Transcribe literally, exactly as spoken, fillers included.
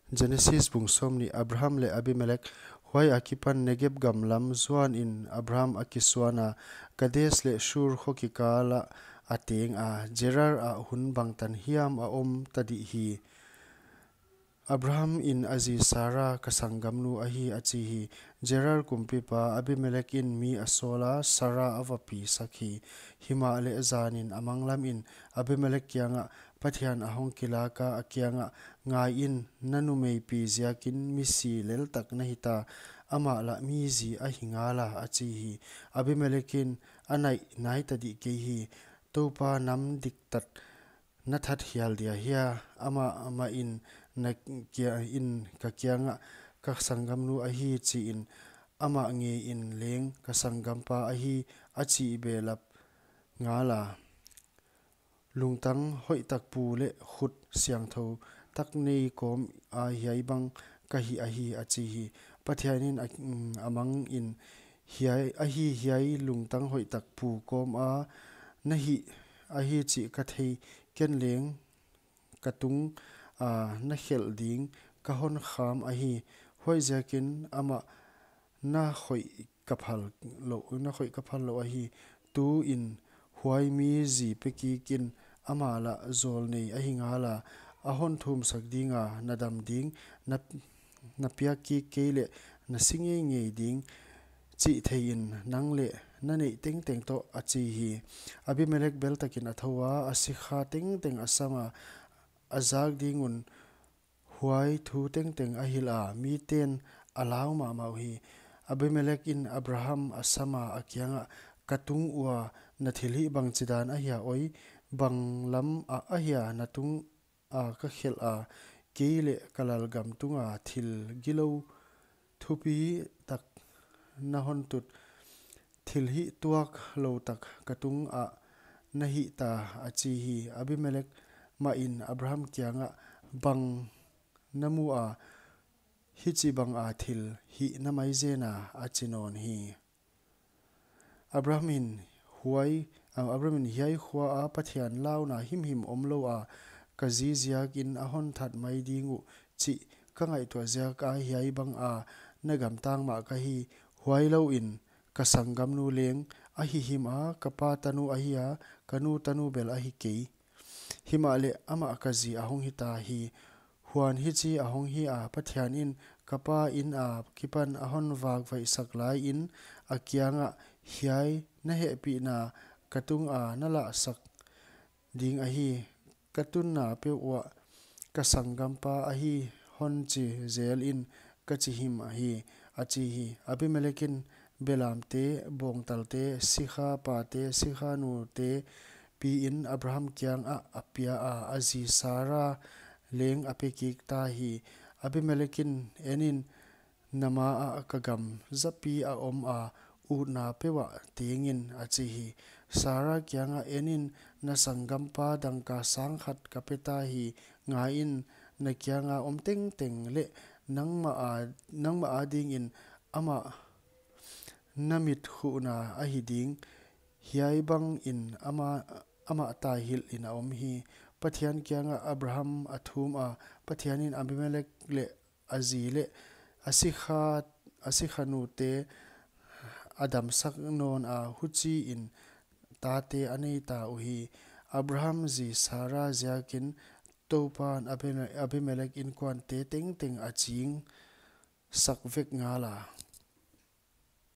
Genesis bung sawmnih. Abraham leh Abimelek. Huai akipan Negeb gam lam zuanin Abraham a kisuana, Kades leh Shur kho kikala a tenga, Gerar ah hun bangtan hiam a om ta dih hi. Abraham in a zi Sara, Ka sanggamnu ahi, a chi hi. Gerar kumpipa Abimelek in mi a sawla, Sara a va pisak hi. Himahleh zanin a manglamin Abimelek kiangah Pathian a hong kilaka, a kiangah, Ngaiin, na numeipi ziakin misi leltak na hita, amah lah mi zi ahi ngala, a chi hi. Abimelek in, A naih nai ta dih kei hi. Toupa nam diktat na that hial dia hia? Amah, amah in na kia, in ka kiangah, Ka sanggamnu ahi, chiin, amah ngeiin leng, Ka sanggampa ahi, a chih behlap ngala. Lungtang hoihtak pu leh khut siangthou tak nei kawm a hiai bang ka hih ahi, a chi hi. Pathian in a, mm, a mangin, hiai, ahi, hiai lungtang hoihtak pu kawm a na hih ahi chih ka thei, ken leng ka tung a na khelh ding ka hon kham ahi. Huaiziakin amah na khoih ka phal louh, na khoih ka phal louh ahi. Tuin huai mi zi pe kikin, amah lah zawlnei ahi ngala, a hon thumsak dinga na dam ding, na, na piak kik kei leh na si ngeingei ding chih theiin nang leh na neih tengteng toh, a chi hi. Abimelek beltakin a thoua, a sikha tengteng a sama, a zak ding un huai thu tengteng a hilha, miten a lau mahmah uhi. Abimelek in Abraham a sama, a kiangah, Ka tung ua na thilhih bangchidan ahia oi? Banglam ah ahia na tung a ka khelh a, kei leh ka lalgam tunga thil gilou thupi tak na hon tut, thilhih tuak lou tak ka tungah na hihta, a chi hi. Abimelek mahin Abraham kiangah, Bang na mu a, hichibanga thil hih na mai zen a, a chi nawn hi. Abraham in huai, a, Abraham in, Hiai khua ah Pathian launa himhim omlou a, ka zi ziakin a hon that mai ding uh chih ka ngaihtuah ziaka hiai banga na gamtang mah ka hi. Huai louin ka sanggamnu leng ahi him a, ka pa tanu ahi a, ka nu tanu bel ahi kei. Himahleh amah ka zi a hong hita hi. Huan hichi a hong hi a, Pathian in ka pa in akipan a hon vakvaihsak laiin, a kiangah, Hiai na hehpihna ka tunga na lahsak ding ahi, ka tunna peuh uah ka sanggampa ahi hon chi zelin ka chi him ahi, a chi hi. Abimelek in belamte, bawngtalte, sikha pate, sikha nute piin Abraham kiangah a pia a, a zi Sara leng a pe kik ta hi. Abimelek in, Enin, na maah ka gam zapi a om a, utna peuh ah tengin, a chi hi. Sara kiangah, Enin, na sanggampa dangka sang khat ka pe ta hi. Ngaiin, na kianga om tengteng leh nangmah a, nangmah adingin amah na mit khuhna ahi ding. Hiai bangin amah, amah taihilhin a om hi. Pathian kiangah Abraham a thum a, Pathian in Abimelek leh a zi leh a sikha, a sikha nute a damsak nawn a, huchiin tate a nei ta uhi. Abraham zi Sara ziakin Toupan Abime-, Abimelek inkuante tengteng a ching sak vek ngala.